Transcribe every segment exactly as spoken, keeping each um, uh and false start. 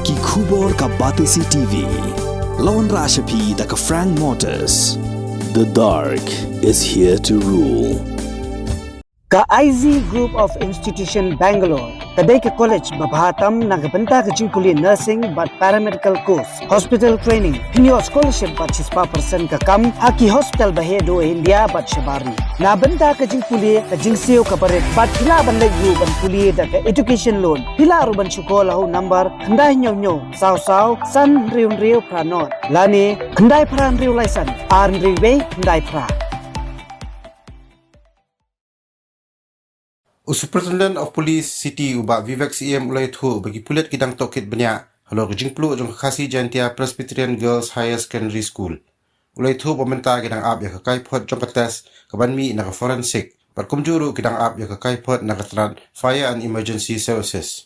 Ki khubor ka Batesi T V. La wanrah sha phi da ka Frank Motors. The dark is here to rule. Ka I Z Group of Institution Bangalore ka dei ka college ba bha tam na ka bynta ka jingpule nursing bad paramedical course, hospital training, pynïoh scholarship bad shispah percent ka kam ha ki hospital ba heh duh India bad shabar ri. Na bynta ka jingpule ka jingsiew ka barit bad phi lah ban leit ruh ban pule da ka education loan. Phi lah ruh ban shu call ha u number khyndai hynñiew hynñiew saw saw san hynriew hynriew phra nod lane khyndai phra hynriew lai san ar hynriew wei khyndai phra. U Superintendent of Police City u Bah Vivek Syiem u la ïathuh ba ki pulit ki dang tohkit bniah halor ka jingpluh jong ka Khasi Jaintia Presbyterian Girls Higher Secondary School. U la ïathuh ba mynta ki dang ap ïa ka kaiphod jong ka test ka ban mih na ka forensic bad kumjuh ruh ki dang ap ïa ka kaiphod na ka tnat Fire and Emergency Services.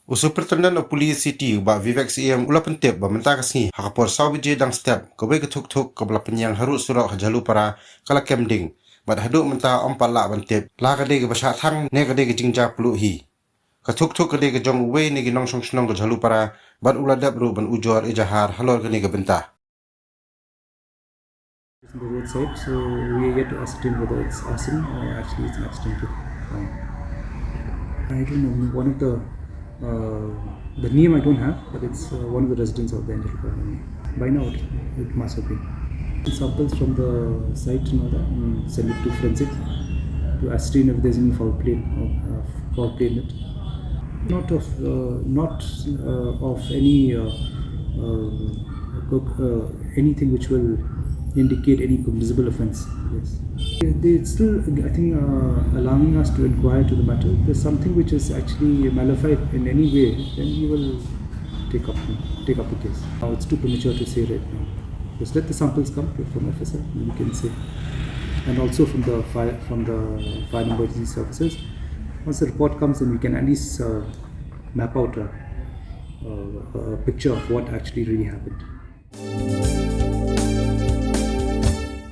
U Superintendent of Police City u Bah Vivek Syiem u la pyntip ba mynta ka sngi ha ka por saw baje dang step kawei ka thuk thuk kaba la pynïeng harud surok ha Jhalupara ka la kem ding. Bad haduh mynta ym pat lah ban tip la ka dei kaba shah thang ne ka dei ka jingjia pluh hi. Ka thuk thuk ka dei ka jong uwei na ki nongshong shnong ka Jhalupara bad u la dep ruh ban ujor ejahar halor kane ka bynta. On the roadside, so we are yet to ascertain whether it's arson or actually it's an accidental crime. I don't know. One of the uh, the name I don't have, but it's uh, one of the residents of the Angel Colony. By now, it, it must have been. Samples from the site and all that, and send it to forensic to ascertain if there's any foul play or uh, foul play in it. Not of uh, not uh, of any uh, uh, cook- uh, anything which will indicate any cognizable offense. Yes. They still, I think, uh, allowing us to inquire to the matter. If there's something which is actually malafide in any way, then we will take up take up the case. Now it's too premature to say right now. Just let the samples come from F S L, and we can say, and also from the fire from the fire and emergency services. Once the report comes, then we can at least uh, map out a, a, a picture of what actually really happened.